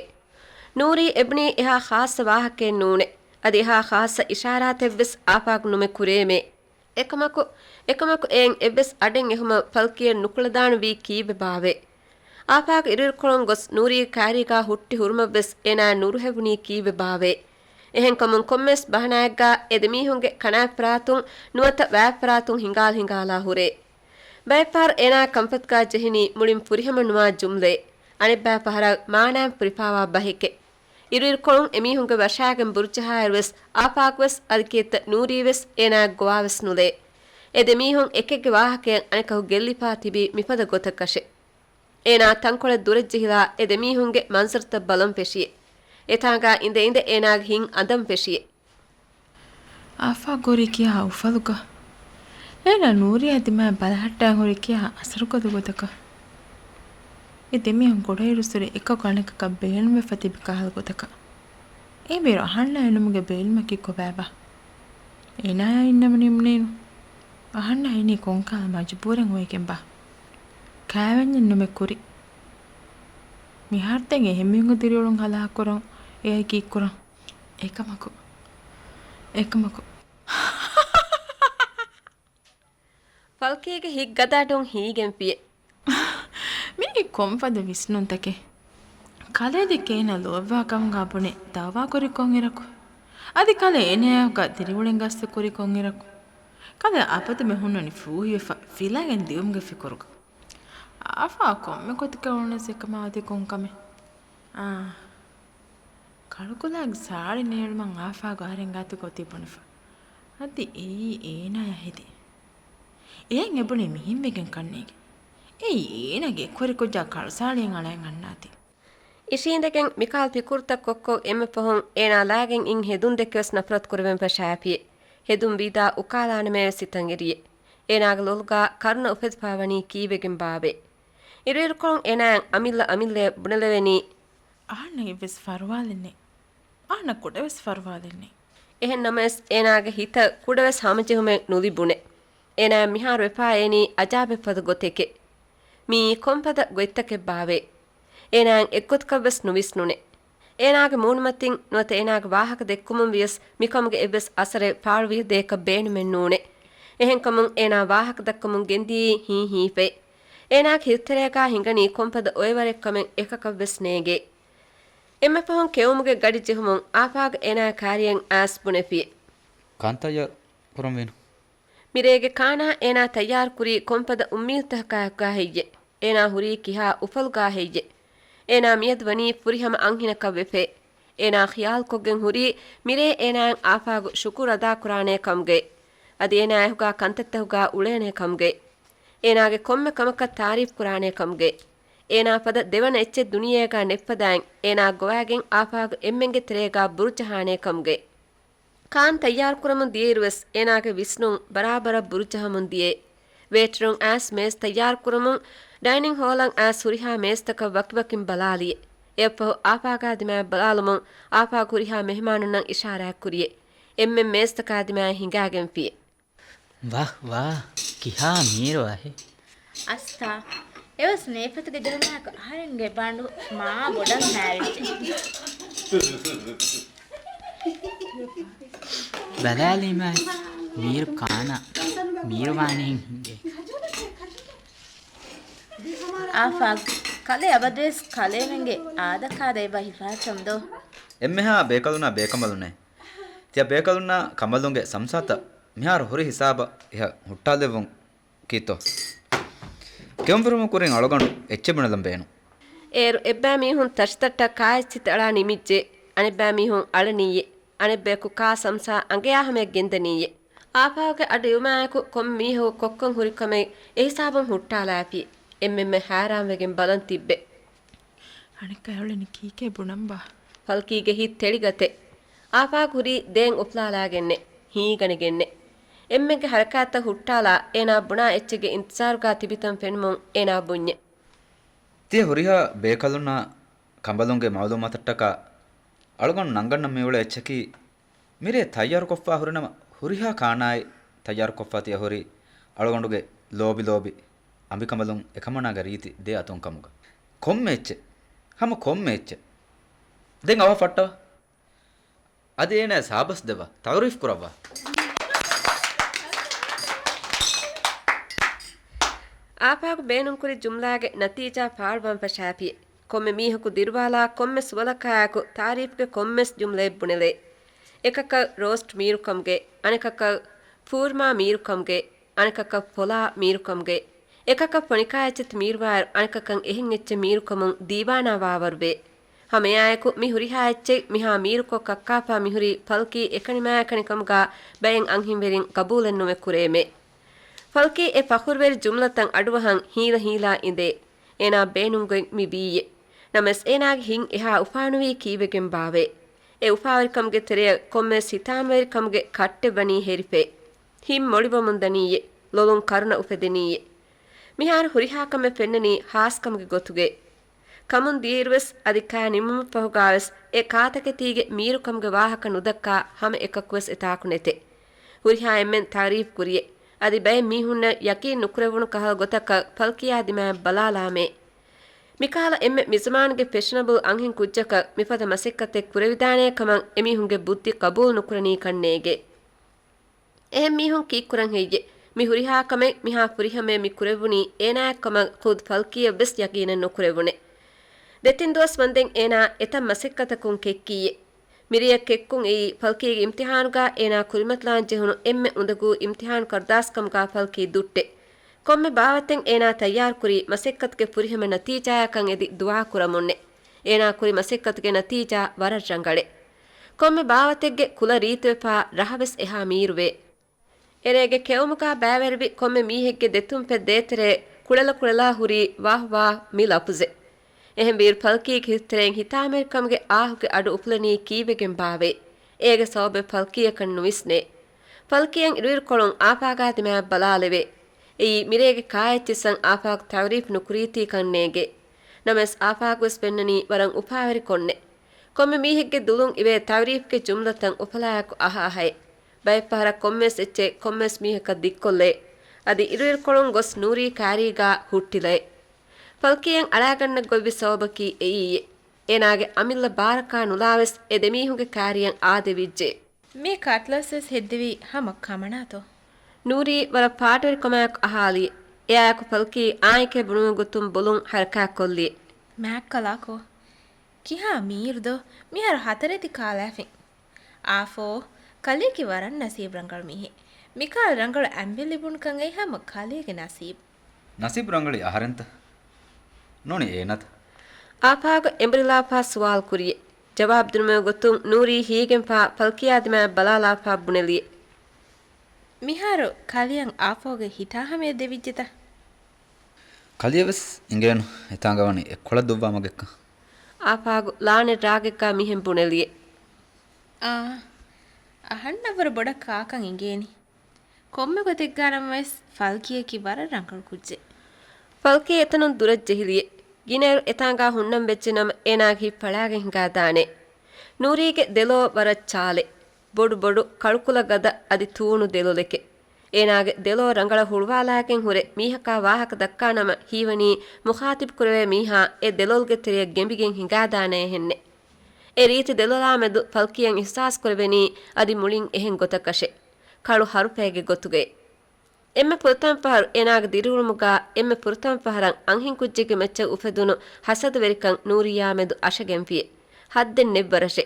ނޫރީ އެބުނީ އެހާ ޚާއްޞަ ވާހަކައެއް ނޫނޭ. އަދި އެހާ ޚާއްޞަ އިޝާރާތެއްވެސް އާފާގު ނުމެ ކުރޭމޭ. އެކަމަކު، އެކަމަކު އެއިން އެއްވެސް އަޑެއް އެހުމަށް ފަލްކީއަށް ނުކުޅަދާންވީ ކީއްވެ ބާވޭ؟ އާފާގު އިރުއިރުކޮޅުން ގޮސް ނޫރީގެ ކާރީގާ ހުއްޓި ހުރުމަށްވެސް އޭނާ ނުރުހެވުނީ ކީއްވެ ބާވޭ؟ އެހެންކަމުން ކޮންމެވެސް ބަހަނާއެއްގާ އެ ދެމީހުންގެ ކަނާތްފަރާތުން ނުވަތަ ވާތްފަރާތުން ހިނގާލަ ހިނގާލާ ހުރޭ. ބައެއްފަހަރު އޭނާ ކަންފަތުގާ ޖެހެނީ މުޅިން ފުރިހަމަ ނުވާ ޖުމްލައެއް. އަނެއްބައި ފަހަރަށް މާނައިން ފުރިފާވާ ބަހެކޭ. އިރުއިރުކޮޅުން އެމީހުންގެ ވަށާގެން ބުރުޖަހާއިރުވެސް އާފާގުވެސް އަދި ކިއެއްތަ ނޫރީވެސް އޭނާއަށް ގޮވާވެސް ނުލޭ. އެ ދެމީހުން އެކެއްގެ ވާހަކައަށް އަނެކަކު ގެއްލިފާ ތިބީ މިފަދަ ގޮތަކަށެ. އޭނާ ތަންކޮޅެއް ދުރަށްޖެހިލާ އެ ދެމީހުންގެ މަންޒަރުތައް ބަލަން ފެށިއެ. އެތާނގާ އިނދެ އިނދެ އޭނާގެ ހިތް އަނދަން ފެށިއެ. އާފާގު ހުރީ ކިހާ އުފަލުގަ؟ އޭނާ ނޫރީއާ ދިމާއަށް ބަލަހައްޓާ ހުރީ ކިހާ އަސަރުގަދަ ގޮތަކަށް؟ އެ ދެމީހުން ކުޑައިރުއްސުރެ އެކަކު އަނެކަކަށް ބޭނުމެފަ ތިބި ކަހަލަ ގޮތަކަށް. އެއިމީރު އަހަންނާ އެނުމުގެ ބޭނުމަކީ ކޮބާބާ؟ އޭނާޔާ އިންނަމުނީމުނޭނު. އަހަންނާ އިނީ ކޮންކަހަލަ މަޖުބޫރެއް އޮވެގެންބާ؟ ކާވެންޏެއް ނުމެ ކުރި. މިހާރު ދެން އެހެންމީހުންގެ ދިރިއުޅުން ހަލާކުކުރަން އެއައި ކީއްކުރަން؟ އެކަމަކު، އެކަމަކު. ފަލްކީގެ ހިތް ގަދަ އަޑުން ހީގެންފިއެ. މީ ކޮންފަދަ ވިސްނުންތަކެއް؟ ކަލޭ ދެއްކޭ އޭނާ ލޯބިވާ ކަމުގާ ބުނެ ދައުވާ ކުރި ކޮންއިރަކު؟ އަދި ކަލޭ އޭނާއާ ދިރިއުޅެން ގަސްތު ކުރި ކޮންއިރަކު؟ ކަލޭ އަބަދުމެ ހުންނަނީ ފޫހިވެފަ ފިލައިގެން ދިއުމުގެ ފިކުރުގަ. އާފާ ކޮންމެ ގޮތެއްގަ އުޅުނަސް އެކަމާ އޮތީ ކޮންކަމެއް؟ އާ. ކަޅުކުލާގެ ސާޅި ނޭޅުމަށް އާފާގު އަހަރެން ގާތުގަ އޮތީ ބުނެފަ. އަދި އެއީ އޭނާޔަށް ހެދި. އެހެން އެބުނީ މިހެންވެގެން ކަންނޭގެ. އެއީ އޭނާގެ އެކުވެރިކުއްޖާ ކަޅުސާޅިއެއް އަޅައިގަންނާތީ. އިށީނދެގެން މިކަހަލަ ފިކުރުތައް ކޮށްކޮށް އެންމެ ފަހުން އޭނާ ލާގެން އިން ހެދުން ދެއްކިވެސް ނަފްރަތު ކުރެވެން ފަށާފިއެ. ހެދުން ވީދާ އުކާލާނަމޭވެސް ހިތަށް އެރިއެ. އޭނާގެ ލޮލުގާ ކަރުނަ އުފެދިފާވަނީ ކީއްވެގެންބާވޭ؟ އިރުއިރުކޮޅުން އޭނާއަށް އަމިއްލަ އަމިއްލައަށް ބުނެލެވެނީ. އަހަންނަށް އެއްވެސް ފަރުވާލެއްނެތް. އަހަންނަށް ކުޑަވެސް ފަރުވާލެއްނެތް. އެހެން ނަމަވެސް އޭނާގެ ހިތަށް ކުޑަވެސް ހަމަޖެހުމެއް ނުލިބުނެ. އޭނާއަށް މިހާރު ވެފާއޭނީ އަޖާބެއްފަދަ ގޮތެކޭ. މިއީ ކޮންފަދަ ގޮތްތަކެއްބާވޭ؟ އޭނާއަށް އެއްގޮތަކަށްވެސް ނުވިސްނުނެ. އޭނާގެ މޫނުމަތިން ނުވަތަ އޭނާގެ ވާހަކަ ދެއްކުމުން ވިޔަސް މިކަމުގެ އެއްވެސް އަސަރެއް ފާޅުވިޔަ ދެޔަކަށް ބޭނުމެއް ނޫނޭ. އެހެންކަމުން އޭނާ ވާހަކަ ދައްކަމުން ގެންދިޔީ ހީހީފައި. އޭނާގެ ހިތްތެރޭގާ ހިނގަނީ ކޮންފަދަ އޮއެވަރެއްކަމެއް އެކަކަށްވެސް ނޭނގޭ. އެންމެ ފަހުން ކެއުމުގެ ގަޑި ޖެހުމުން އާފާގު އޭނާ ކާރިއަށް އައިސް ބުނެފި. ކާން ތައްޔާރު ކުރަން ވީނު. މިރޭގެ ކާނާ އޭނާ ތައްޔާރުކުރީ ކޮންފަދަ އުއްމީދުތަކަކާއެކުގާ ހެއްޔޭ؟ އޭނާ ހުރީ ކިހާ އުފަލުގާ ހެއްޔޭ؟ އޭނާ މިއަދު ވަނީ ފުރިހަމަ އަންހެނަކަށް ވެފޭ. އޭނާ ޚިޔާލުކޮށްގެން ހުރީ މިރޭ އޭނާއަށް އާފާގު ޝުކުރު އަދާކުރާނޭ ކަމުގައި. އަދި އޭނާ އެހުގާ ކަންތައްތަހުގާ އުޅޭނޭ ކަމުގައި. އޭނާގެ ކޮންމެ ކަމަކަށް ތާރީފް ކުރާނޭ ކަމުގައި. އޭނާ ފަދަ ދެވަނަ އެއްޗެއް ދުނިޔޭގާ ނެތްފަދައިން އޭނާ ގޮވާގެން އާފާގު އެންމެންގެ ތެރޭގާ ބުރުޖަހާނޭ ކަމުގައި. ކާން ތައްޔާރުކުރަމުން ދިޔައިރުވެސް އޭނާގެ ވިސްނުން ބަރާބަރަށް ބުރުޖަހަމުން ދިޔައޭ. ވޭޓަރުން އައިސް މޭޒު ތައްޔާރުކުރަމުން ޑައިނިންގ ހޯލަށް އައިސް ހުރިހާ މޭޒުތަކަށް ވަކިވަކިން ބަލާލިއޭ. އެއަށްފަހު އާފާގާ ދިމާއަށް ބަލާލުމުން އާފާގު ހުރިހާ މެހެމާނުންނަށް އިޝާރާތްކުރިއޭ. އެންމެން މޭޒުތަކާ ދިމާއަށް ހިނގާގެންފިއޭ. ވާހް ވާހް، ކިހާ މީރު އަހެއް. އަސްތާ، އެވެސް ނޭފަތުގެ ޖެހުމާއެކު އަހަރެންގެ ބާނޑު މާ ބޮޑަށް ހާރިއްޖެ. ބަލާލީމާ މީރު ކާނާ މީރު ވާނެހެން ހިނގޭ. އާފާގު، ކަލޭ އަބަދުވެސް ކަލޭމެންގެ އާދަކާދަ އެބަ ހިފާކަން ދޯ؟ އެންމެހާ ބޭކަލުންނާ ބޭކަނބަލުންނޭ. ތިޔަ ބޭކަލުންނާ ކަނބަލުންގެ ސަމްސާތައް މިހާރު ހުރި ހިސާބަށް އެހާ ހުއްޓާލެއްވުން ކީއްތޯ؟ ކެއުންފިރުމު ކުރިން އަޅުގަނޑު އެއްޗެއް ބުނެލަން ބޭނުން. އޭރު އެއްބައި މީހުން ތަށިތައްޓަށް ކާއެއްޗިތައް އަޅާ ނިމިއްޖެ. އަނެއްބައި މީހުން އަޅަނީއޭ. އަނެއްބަޔަކު ކާ ސަމްސާ އަނގަޔާ ހަމަޔަށް ގެންދަނީއޭ. އާފާގުގެ އަޑު އިވުމާއެކު ކޮންމެ މީހަކު ކޮއްކޮން ހުރި ކަމެއް އެހިސާބުން ހުއްޓާލާފި. އެންމެންމެ ހައިރާންވެގެން ބަލަން ތިއްބެ. އަނެއްކާ އެއުޅެނީ ކީކޭ ބުނަންބާ؟ ފަލްކީގެ ހިތް ތެޅިގަތެ. އާފާގު ހުރީ ދޭން އުފުލާލާގެންނެ، ހީގަނެގެންނެ. އެންމެންގެ ހަރަކާތްތައް ހުއްޓާލާ އޭނާ ބުނާ އެއްޗެއްގެ އިންތިޒާރުގާ ތިބިތަން ފެނުމުން އޭނާ ބުންޏެ. ތިޔަ ހުރިހާ ބޭކަލުންނާ ކަނބަލުންގެ މައުލޫމާތަށްޓަކާ އަޅުގަނޑު ނަންގަންނަން މިއުޅޭ އެއްޗަކީ، މިރޭ ތައްޔާރުކޮށްފާ ހުރިނަމަ ހުރިހާ ކާނާއެއް ތައްޔާރުކޮށްފާ ތިޔަ ހުރީ އަޅުގަނޑުގެ ލޯބި ލޯބި އަނބިކަނބަލުން އެކަމަނާގެ ރީތި ދެ އަތުން ކަމުގަ. ކޮންމެ އެއްޗެއް، ހަމަ ކޮންމެ އެއްޗެއް. ދެން އަވަހަށް ފައްޓަވާ. އަދި އޭނާ ސާބަސް ދެއްވާ، ތައުރީފް ކުރައްވާ. އާފާގު ބޭނުންކުރި ޖުމްލާގެ ނަތީޖާ ފާޅުވާން ފަށާފި. ކޮންމެ މީހަކު ދިރުވާލާ ކޮންމެ ސުވަލަކާއެކު ތާރީފްގެ ކޮންމެސް ޖުމްލައެއް ބުނެލޭ. އެކަކަށް ރޯސްޓް މީރުކަމުގެ، އަނެކަކަށް ފޫރްމާ މީރުކަމުގެ، އަނެކަކަށް ފޮލާ މީރުކަމުގެ، އެކަކަށް ފޮނިކާ އެއްޗެތި މީރުވާއިރު އަނެކަކަށް އެހެން އެއްޗެއް މީރުކަމުން ދީވާނާ ވާވަރުވޭ. ހަމައެއާއެކު މި ހުރިހާ އެއްޗެއް މިހާ މީރުކޮށް ކައްކާފާ މިހުރީ ފަލްކީ އެކަނިމާއެކަނިކަމުގާ ބައެއް އަންހެންވެރިން ގަބޫލެއްނުވެ ކުރޭމޭ. ފަލްކީ އެ ފަޚުރުވެރި ޖުމްލަތައް އަޑުއަހަން ހީލަ ހީލާ އިނދޭ. އޭނާ ބޭނުންގޮތް މި ވީއޭ. ނަމަވެސް އޭނާގެ ހިތް އެހާ އުފާނުވީ ކީއްވެގެންބާވޭ؟ އެ އުފާވެރިކަމުގެ ތެރެއަށް ކޮންމެވެސް ހިތާމަވެރިކަމުގެ ކައްޓެއް ވަނީ ހެރިފައި. ހިތް މޮޅިވަމުން ދަނީއޭ. ލޮލުން ކަރުނަ އުފެދެނީއޭ. މިހާރު ހުރިހާ ކަމެއް ފެންނަނީ ހާސްކަމުގެ ގޮތުގައި. ކަމުން ދިޔައިރުވެސް އަދި ކާ ނިމުމަށްފަހުގާވެސް އެ ކާތަކެތީގެ މީރުކަމުގެ ވާހަކަ ނުދައްކާ ހަމަ އެކަކުވެސް އެތާކު ނެތޭ. ހުރިހާ އެންމެން ތާރީފް ކުރިއޭ. އަދި ބައެއް މީހުންނަށް ޔަޤީން ނުކުރެވުނު ކަހަލަ ގޮތަކަށް ފަލްކީއާ ދިމާއަށް ބަލާލާމޭ. މިކަހަލަ އެންމެ މިޒަމާނުގެ ފެޝަނަބަލް އަންހެން ކުއްޖަކަށް މިފަދަ މަސައްކަތެއް ކުރެވިދާނޭ ކަމަށް އެމީހުންގެ ބުއްދި ޤަބޫލު ނުކުރަނީކަން ނޭނގޭ. އެހެން މީހުން ކީއްކުރަން ހެއްޔޭ؟ މި ހުރިހާ ކަމެއް މިހާ ފުރިހަމަޔަށް މި ކުރެއްވުނީ އޭނާއަށް ކަމަށް ޚުދް ފަލްކީއަށް ވެސް ޔަޤީނެއް ނުކުރެވުނެ. ދެތިން ދުވަސް ވަންދެން އޭނާ އެތައް މަސައްކަތަކުން ކެއްކިއްޔޭ. މިރެޔަށް ކެއްކުން އެއީ ފަލްކީގެ އިމްތިޙާނުގާ އޭނާ ކުރިމަތިލާން ޖެހުނު އެންމެ އުނދަގޫ އިމްތިޙާނު ކަރުދާސްކަމުގާ ފަލްކީ ދުއްޓެ. ކޮންމެ ބާވަތެއް އޭނާ ތައްޔާރުކުރީ މަސައްކަތުގެ ފުރިހަމަ ނަތީޖާއަކަށް އެދި ދުޢާ ކުރަމުންނެ. އޭނާ ކުރި މަސައްކަތުގެ ނަތީޖާ ވަރަށް ރަނގަޅެ. ކޮންމެ ބާވަތެއްގެ ކުލަ ރީތިވެފާ ރަހަވެސް އެހާ މީރުވޭ. އެރޭގެ ކެއުމުގާ ބައިވެރިވި ކޮންމެ މީހެއްގެ ދެތުންފަތް ދޭތެރޭ ކުޅެލަ ކުޅެލާ ހުރީ ވާހް ވާހް މި ލަފުޒެއް. އެހެންވީރު ފަލްކީގެ ހިތްތެރެއިން ހިތާމަވެރިކަމުގެ އާހުގެ އަޑު އުފުލަނީ ކީއްވެގެން ބާވޭ؟ އޭގެ ސަބަބެއް ފަލްކީއަކަށް ނުވިސްނޭ. ފަލްކީއަށް އިރުއިރުކޮޅުން އާފާގާ ދިމާއަށް ބަލާލެވޭ. އެއީ މިރޭގެ ކާއެއްޗިއްސަށް އާފާގު ތަޢުރީފް ނުކުރީތީކަން ނޭނގޭ. ނަމަވެސް އާފާގުވެސް ފެންނަނީ ވަރަށް އުފާވެރި ކޮންނެއް. ކޮންމެ މީހެއްގެ ދުލުން އިވޭ ތަޢުރީފްގެ ޖުމްލަތައް އުފަލާއެކު އަހައަހައޭ. ބައެއްފަހަރަށް ކޮންމެވެސް އެއްޗެއް ކޮންމެވެސް މީހަކަށް ދިއްކޮށްލައޭ. އަދި އިރުއިރުކޮޅުން ގޮސް ނޫރީ ކާރީގާ ހުއްޓިލައޭ. ފަލްކީއަށް އަޅާގަންނަށް ގޮތްވި ސަބަބަކީ އެއީއޭ. އޭނާގެ އަމިއްލަ ބާރަކާ ނުލާވެސް އެ ދެމީހުންގެ ކާރިއަށް އާދެވިއްޖެ. މި ކަޓްލަސް ވެސް ހެއްދެވީ ހަމަ ކަމަނާތޯ؟ ނޫރީ ވަރަށް ފާޑުވެރިކަމާއެކު އަހާލި. އެއާއެކު ފަލްކީ އާނއެކޭ ބުނުމުގެ ގޮތުން ބުލުން ހަރަކާތްކޮށްލި. މާތްކަލާކޯ؟ ކިހާ މީރުދޯ؟ މިހާރު ހަތަރެތި ކާލާފިން. އާފޯ، ކަލޭގެ ވަރަށް ނަސީބު ރަނގަޅު މީހެއް. މިކާލަ ރަނގަޅު އަނބި ލިބުނުކަން އެއީ ހަމަ ކަލޭގެ ނަސީބު. ނަސީބު ރަނގަޅީ އަހަރެންތަ؟ ނޫނީ އޭނަތަ؟ އާފާގު އެނބުރިލާފާ ސުވާލު ކުރިއެ. ޖަވާބު ދިނުމުގެ ގޮތުން ނޫރީ ހީގެންފާ ފަލްކީއާ ދިމާއަށް ބަލާލާފާ ބުނެލިއެ. މިހާރު ކަލެއަށް އާފޯގެ ހިތާ ހަމަޔަށް ދެވިއްޖެތަ؟ ކަލެޔަށް ވެސް އިނގޭނު އެތާނގަ ވަނީ އެއްކޮޅަށް ދުއްވާ މަގެއްކަން. އާފާގު ލާނެ ރާގެއްގާ މިހެން ބުނެލިއެ. އާ، އަހަންނަށްވުރެ ބޮޑަށް ކާކަން އިނގޭނީ. ކޮންމެ ގޮތެއްގާ ނަމަވެސް ފަލްކީއަކީ ވަރަށް ރަނގަޅު ކުއްޖެއް. ފަލްކީ އެތަނުން ދުރަށް ޖެހިލިއެ. ގިނައިރު އެތާނގާ ހުންނަން ވެއްޖެ ނަމަ އޭނާގެ ހިތް ފަޅާގެން ހިނގާ ދާނެ. ނޫރީގެ ދެލޯ ވަރަށް ޗާލެއް. ބޮޑު ބޮޑު ކަޅުކުލަ ގަދަ އަދި ތޫނު ދެލޮލެކެ. އޭނާގެ ދެލޯ ރަނގަޅަށް ހުޅުވާލާގެން ހުރެ މީހަކާ ވާހަކަ ދައްކާ ނަމަ ހީވަނީ މުޚާތިބު ކުރެވޭ މީހާ އެ ދެލޮލުގެ ތެރެޔަށް ގެނބިގެން ހިނގާދާނޭ ހެންނެ. އެ ރީތި ދެލޮލާ މެދު ފަލްކީއަށް އިޙްސާސް ކުރެވެނީ އަދި މުޅިން އެހެން ގޮތަކަށެ. ކަޅު ހަރުފައިގެ ގޮތުގައި. އެންމެ ފުރަތަމަ ފަހަރު އޭނާގެ ދިރިއުޅުމުގާ އެންމެ ފުރަތަމަ ފަހަރަށް އަންހެން ކުއްޖެއްގެ މައްޗަށް އުފެދުނު ހަސަދަވެރިކަން ނޫރީއާ މެދު އަށަގެންފިއެ. ހައްދެއް ނެއްވަރަށެ.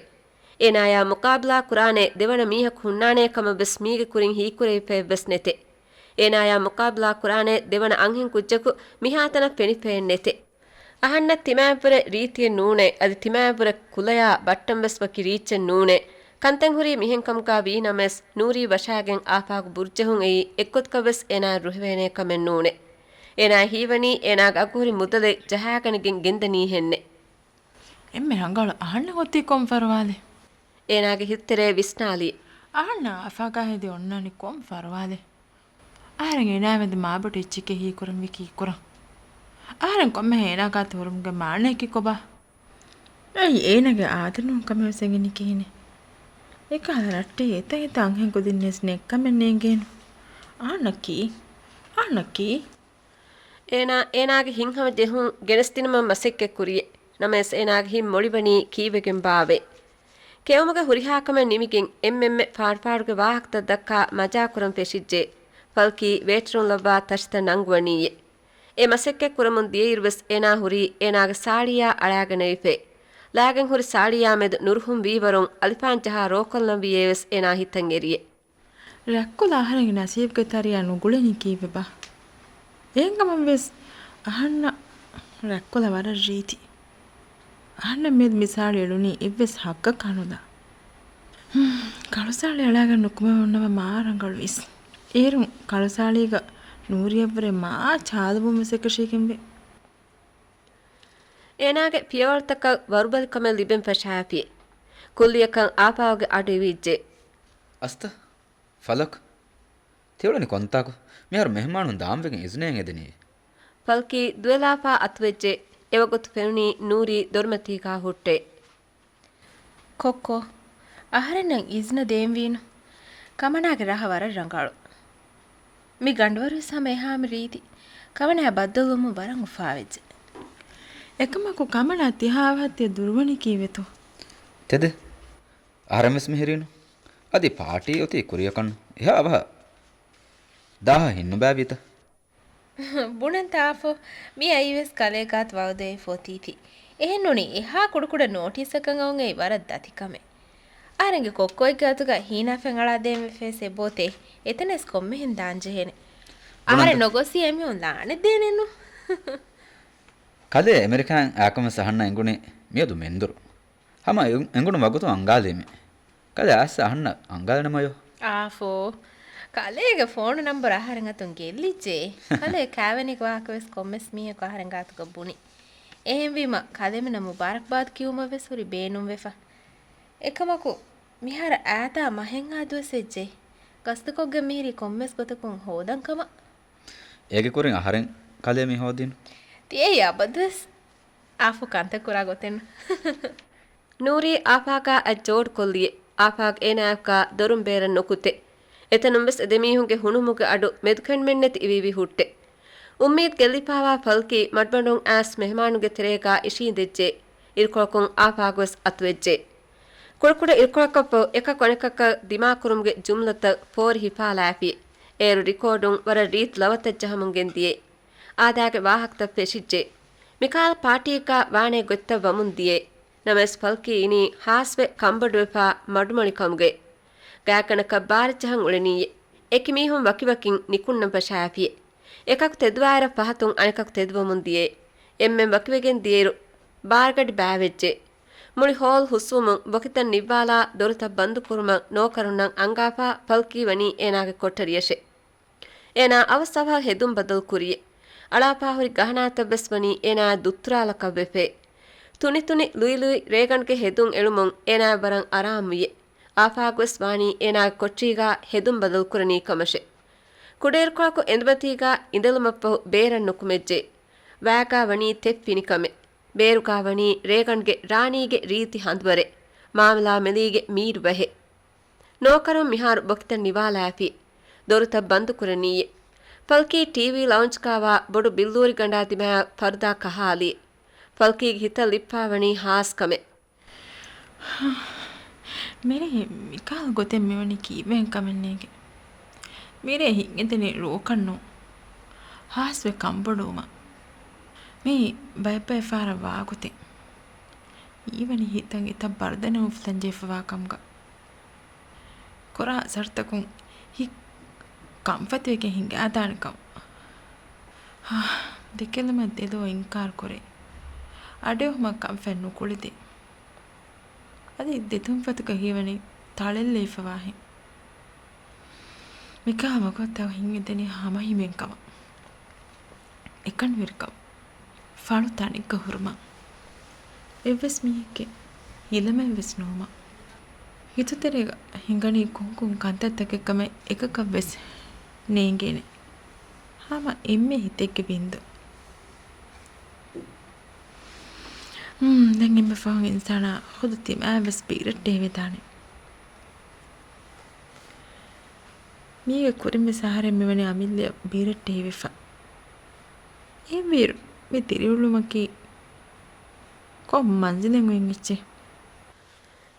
އޭނާޔާ މުޤާބަލާ ކުރާނޭ ދެވަނަ މީހަކު ހުންނާނޭ ކަމަށް ވެސް މީގެ ކުރިން ހީކުރެވިފައެއް ވެސް ނެތެ. އޭނާޔާ މުޤާބަލާ ކުރާނޭ ދެވަނަ އަންހެން ކުއްޖަކު މިހާތަނަށް ފެނިފައެއް ނެތެ. އަހަންނަށް ތިމާއަށްވުރެ ރީތިއެއް ނޫނޭ، އަދި ތިމާއަށްވުރެ ކުލަޔާ ބައްޓަން ވެސް ވަކި ރީއްޗެއް ނޫނޭ. ކަންތައް ހުރީ މިހެން ކަމުގާ ވީ ނަމަވެސް، ނޫރީ ވަށާގެން އާފާގު ބުރުޖެހުން އެއީ އެއްގޮތަކަށް ވެސް އޭނާއަށް ރުހެވޭނޭ ކަމެއް ނޫނޭ. އޭނާ ހީވަނީ އޭނާގެ އަގުހުރި މުދަލެއް ޖަހާގަނެގެން ގެންދަނީ ހެންނެ. އެންމެ ރަނގަޅު އަހަންނަށް އޮތީ ކޮން ފަރުވާލެއް؟ އޭނާގެ ހިތްތެރޭ ވިސްނާލި. އަހަންނަށް އަފާގާ ހެދި އޮންނާނީ ކޮން ފަރުވާލެއް؟ އަހަރެން އޭނާ މެދު މާބޮޑު އެއްޗެކޭ ހީކުރަންވީ ކީއްކުރަން؟ އަހަރެން ކޮންމެހެން އޭނާ ގާތު ހުރުމުގެ މާނައަކީ ކޮބާ؟ އެއީ އޭނާގެ އާދަ ނޫން ކަމެއް ވެސް އެނގެނީ ކިހިނެއް؟ އެކަހަލަ ރައްޓެހި އެތައް އެތައް އަންހެން ކުދިންނަށް ނެތް ކަމެއް ނޭނގޭނު. އަހަންނަކީ؟ އަހަންނަކީ؟ އޭނާ އޭނާގެ ހިތްހަމަ ޖެހުން ގެނެސްދިނުމަށް މަސައްކަތް ކުރިއެ. ނަމަވެސް އޭނާގެ ހިތް މޮޅިވަނީ ކީއްވެގެން ބާވޭ؟ ކެއުމުގެ ހުރިހާ ކަމެއް ނިމިގެން އެންމެންމެ ފާޑުފާޑުގެ ވާހަކަތައް ދައްކާ މަޖާކުރަން ފެށިއްޖެ. ފަލްކީ ވޭޓަރުން ލައްވާ ތަށިތައް ނަންގުވަނީއެ. އެ މަސައްކަތް ކުރަމުން ދިޔައިރުވެސް އޭނާ ހުރީ އޭނާގެ ސާޅީއާ އަޅާގަނެވިފައި. ލާގެން ހުރި ސާޅީއާ މެދު ނުރުހުން ވީވަރުން އަލިފާން ޖަހާ ރޯކޮށްލަންވީއޭ ވެސް އޭނާ ހިތަށް އެރިއެ. ރަތްކުލަ އަހަރެންގެ ނަސީބުގެ ތަރިއަށް ނުގުޅެނީ ކީއްވެބާ؟ އެހެންކަމަށްވެސް އަހަންނަށް ރަތްކުލަ ވަރަށް ރީތި. އަހަންނަށް މިއަދު މި ސާޅި އެޅުނީ އެއްވެސް ހައްގަކާ ނުލާ. ހުން، ކަޅު ސާޅި އަޅާގެން ނުކުމެވުންނަމަ މާ ރަނގަޅުވީސް. އޭރުން ކަޅު ސާޅީގަ ނޫރީއަށްވުރެ މާ ޗާލުވުން ވެސް އެކަށީގެންވޭ. އޭނާގެ ފިޔަވަޅުތަކަށް ވަރުބަލިކަމެއް ލިބެން ފަށާފި. ކުއްލިއަކަށް އާފާގުގެ އަޑު އިވިއްޖެ. އަސްތަ، ފަލަކް. ތިއުޅެނީ ކޮންތާކު؟ މިހާރު މެހުމާނުން ދާންވެގެން އިޒުނައެއް އެދެނީ. ފަލްކީ ދުވެލާފާ އަތުވެއްޖެ. އެވަގުތު ފެނުނީ ނޫރީ ދޮރުމަތީގާ ހުއްޓޭ. ކޮއްކޮ، އަހަރެންނަށް އިޒުނަ ދޭންވީނު. ކަމަނާގެ ރަހަ ވަރަށް ރަނގަޅު. މި ގަނޑުވަރުވެސް ހަމަ އެހާމެ ރީތި. ކަމަނާ ބައްދަލުވުމުން ވަރަށް އުފާވެއްޖެ. އެކަމަކު ކަމަނާ ތިހާ އަވަހަށް ތިޔަ ދުރުވަނީ ކީއްވެތޯ؟ ތެދެއް. އަހަރެންވެސް މިހިރީނު. އަދި ޕާޓީ އޮތީ ކުރިއަކަށްނު. އެހާ އަވަހަށް ދާހަށް ހިންނުބައިވީތަ؟ ބުނަންތަ އާފޯ، މި އައީވެސް ކަލޭ ގާތު ވައުދުވެވިފަ އޮތީތީ. އެހެންނޫނީ އެހާ ކުޑަކުޑަ ނޯޓީސްއަކަށް އައުން އެއީ ވަރަށް ދަތި ކަމެއް. އަހަރެންގެ ކޮއްކޮއެއްގެ އަތުގަ ހީނާ ފެން އަޅާދޭން ވެފަވެސް އެބައޮތޭ. އެތަނަސް ކޮންމެހެން ދާންޖެހޭނެ. ބުނަންތަ؟ އަހަރެން ނޮގޮސް އެމީހުން ލާނެތް ދޭނެއްނު. ކަލޭ އެމެރިކާއިން އާކަމެއް އަހަންނަށް އެނގުނީ މިއަދު މެންދުރު. ހަމަ އެ-، އެނގުނު ވަގުތު އަންގާލީމޭ. ކަލޭ އައިސް އަހަންނަށް އަންގާލަނަމަޔޯ. އާފޯ. ކަލޭގެ ފޯނު ނަންބަރު އަހަރެން އަތުން ގެއްލިއްޖެ. ކަލޭ ކާވެނީގެ ވާހަކަވެސް ކޮންމެސް މީހަކު އަހަރެން ގާތުގަ ބުނި. އެހެންވީމަ ކަލޭމެނަށް މުބާރަކްބާދު ކިޔުމަށްވެސް ހުރި ބޭނުންވެފަ. އެކަމަކު، މިހާރު އާދާ މަހެއްހާ ދުވަސް ވެއްޖެ. ގަސްތުކޮށްގެން މިހިރީ ކޮންމެސް ގޮތަކުން ހޯދަން ކަމަށް. އޭގެ ކުރިން އަހަރެން ކަލޭ މި ހޯދީނު. ތިއެއީ އަބަދުވެސް އާފު ކަންތައް ކުރާ ގޮތެއްނު. ނޫރީ އާފާގާ އަތް ޖޯޑުކޮށްލިއޭ. އާފާގް އޭނާއަކާ ދޮރުން ބޭރަށް ނުކުތޭ. އެތަނުން ވެސް އެ ދެމީހުންގެ ހުނުމުގެ އަޑު މެދުކެނޑުމެއްނެތި އިވިއިވި ހުއްޓޭ. އުއްމީދު ގެއްލިފާވާ ފަލްކީ މަޑުމަޑުން އައިސް މެހެމާނުގެ ތެރޭގާ އިށީނދެއްޖެ. އިރުކޮޅަކުން އާފާގުވެސް އަތުވެއްޖެ. ކުޑަކުޑަ އިރުކޮޅަކަށްފަހު އެކަކު އަނެކަކަށް ދިމާކުރުމުގެ ޖުމްލަތައް ފޯރި ހިފާލާފި. އޭރު ރިކޯޑުން ވަރަށް ރީތި ލަވަތައް ޖަހަމުން ގެންދިޔޭ. އާދައިގެ ވާހަކަތައް ފެށިއްޖެ. މިކަހަލަ ޕާޓީއެއްގާ ވާނޭ ގޮތްތައް ވަމުން ދިޔޭ. ނަމަވެސް ފަލްކީ އިނީ ހާސްވެ ކަންބޮޑުވެފާ މަޑުމޮޅިކަމުގައި. ގާތްގަނޑަކަށް ބާރަށްޖަހަން އުޅެނީއޭ. އެކި މީހުން ވަކިވަކިން ނިކުންނަން ފަށާފިއޭ. އެކަކު ތެދުވާއިރަށް ފަހަތުން އަނެކަކު ތެދުވަމުން ދިޔޭ. އެންމެން ވަކިވެގެން ދިޔައިރު ބާރުގަޑި ބާވެއްޖެ. މުޅި ހޯލް ހުސްވުމުން ވަކިތައް ނިއްވާލާ ދޮރުތައް ބަންދުކުރުމަށް ނޯކަރުންނަށް އަންގާފާ ފަލްކީ ވަނީ އޭނާގެ ކޮޓަރިއަށެ. އޭނާ އަވަސް އަވަހަށް ހެދުން ބަދަލު ކުރިއެ. އަޅާފާ ހުރި ގަހަނާތައް ވެސް ވަނީ އޭނާ ދުއްތުރާލަކަށް ވެފޭ. ތުނިތުނި ލުއިލުއި ރޭގަނޑުގެ ހެދުން އެޅުމުން އޭނާ ވަރަށް އަރާމުވިއެ. އާފާގުވެސް ވާނީ އޭނާގެ ކޮޓަރީގާ ހެދުން ބަދަލު ކުރަނީ ކަމަށެ. ކުޑައިރުކޮޅަކު އެނދުމަތީގާ އިނދެލުމަށްފަހު ބޭރަށް ނުކުމެއްޖެ. ވާގާ ވަނީ ތެއް ފިނިކަމެއް. ބޭރުގާ ވަނީ ރޭގަނޑުގެ ރާނީގެ ރީތި ހަނދުވަރެއް. މާމަލާ މެލީގެ މީރު ބަހެއް. ނޯކަރުން މިހާރު ވަކިތައް ނިވާލާފި. ދޮރުތައް ބަންދުކުރަނީއޭ. ފަލްކީ ޓީވީ ލައުންޖްގާވާ ބޮޑު ބިއްލޫރިގަނޑާ ދިމާއަށް ފަރުދާ ކަހާލި. ފަލްކީގެ ހިތަށް ލިއްޕާވަނީ ހާސް ކަމެއް. މިރޭ މިކަހަލަ ގޮތެއް މިވަނީ ކީއްވެހެން ކަމެއް ނޭނގެ. މިރޭ ހިތް އެދެނީ ރޯކަށް ނޫން. ހާސްވެ ކަންބޮޑުވުމަށް. މީ ބައެއްބައެއް ފަހަރަށް ވާގޮތެއް. މީވަނީ ހިތަށް އެތައް ބަރުދަނެއް އުފުލަން ޖެހިފަވާ ކަމުގަ. ކުރާ ސަރުތަކުން ހިތް ކަންފަތިވެގެން ހިނގާދާނެ ކަމަށް. ހާ، ދެކެލުމަށް ދެލޯ އިންކާރު ކުރޭ. އަޑެއްހުމަށް ކަންފަތް ނުކުޅެދޭ. އަދި ދެތުންފަތުގަ ހީވަނީ ތަޅެއްލެވިފަވާހެން. މިކާ ވަގުތަށް ހިތް އެދެނީ ހަމަހިމޭންކަމަށް. އެކަންވެރިކަމަށް. ފަޅު ތަނެއްގަ ހުރުމަށް. އެއްވެސް މީހެއްގެ ހިލަމެއްވެސް ނުވުމަށް. ހިތުތެރޭގަ ހިނގަނީ ކޮންކޮން ކަންތައްތަކެއްކަމެއް އެކަކަށްވެސް ނޭނގޭނެ. ހަމަ އެންމެ ހިތެއްގެ ބިންދު. ހުން، ދެން އެންމެ ފަހުން އިންސާނާ ޚުދު ތިމާއަށްވެސް ބީރައްޓެހިވެދާނެ. މީގެ ކުރިންވެސް އަހަރެން މިވަނީ އަމިއްލައަށް ބީރައްޓެހިވެފަ. އެހެންވީއިރު މި ދިރިއުޅުމަކީ ކޮން މަންޒިލެއް އޮތް އެއްޗެއް؟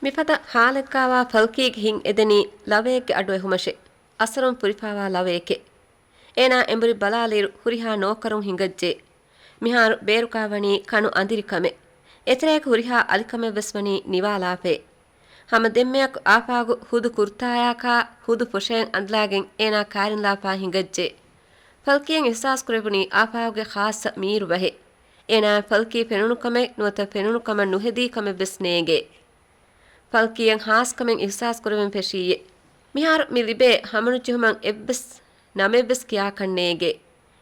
މިފަދަ ހާލެއްގާވާ ފަލްކީގެ ހިތް އެދެނީ ލަވައެއްގެ އަޑު އެހުމަށެ. އަސަރުން ފުރިފާވާ ލަވައެކެ. އޭނާ އެނބުރި ބަލާލިއިރު ހުރިހާ ނޯކަރުން ހިނގައްޖެ. މިހާރު ބޭރުގާ ވަނީ ކަނު އަނދިރިކަމެއް. އެތެރޭގަ ހުރިހާ އަލިކަމެއްވެސް ވަނީ ނިވާލާފައި. ހަމަ ދެންމެއަކު އާފާގު ހުދު ކުރުތާޔާކާ ހުދު ފުށައެއް އަނދަލާގެން އޭނާ ކާރިންލާފާ ހިނގައްޖެ. ފަލްކީއަށް އިހްސާސް ކުރެވުނީ އާފާގުގެ ޚާއްޞަ މީރު ބަހެއް. އޭނާއަށް ފަލްކީ ފެނުނު ކަމެއް ނުވަތަ ފެނުނު ކަމަށް ނުހެދީ ކަމެއްވެސް ނޭނގޭ. ފަލްކީއަށް ހާސްކަމެއް އިހްސާސް ކުރެވެން ފެށީއޭ. މިހާރު މި ލިބޭ ހަމަނުޖެހުމަށް އެއްވެސް ނަމެއްވެސް ކިޔާކަށް ނޭނގޭ.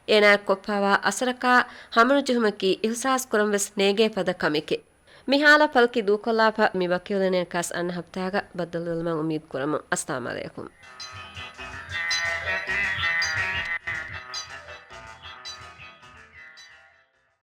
އޭނާއަށް ކޮށްފާވާ އަސަރަކާ ހަމަނުޖެހުމަކީ އިހުސާސް ކުރަން ވެސް ނޭނގޭ ފަދަ ކަމެކޭ. މި ހާލަށް ފަލްކީ ދޫކޮށްލާފަ މި ވަކިވެލަނޭ ކާސް އަންނަ ހަފްތާގަ ބައްދަލުވެލުމަށް އުއްމީދު ކުރަމުން. އައްސަލާމް އަލައިކުމް.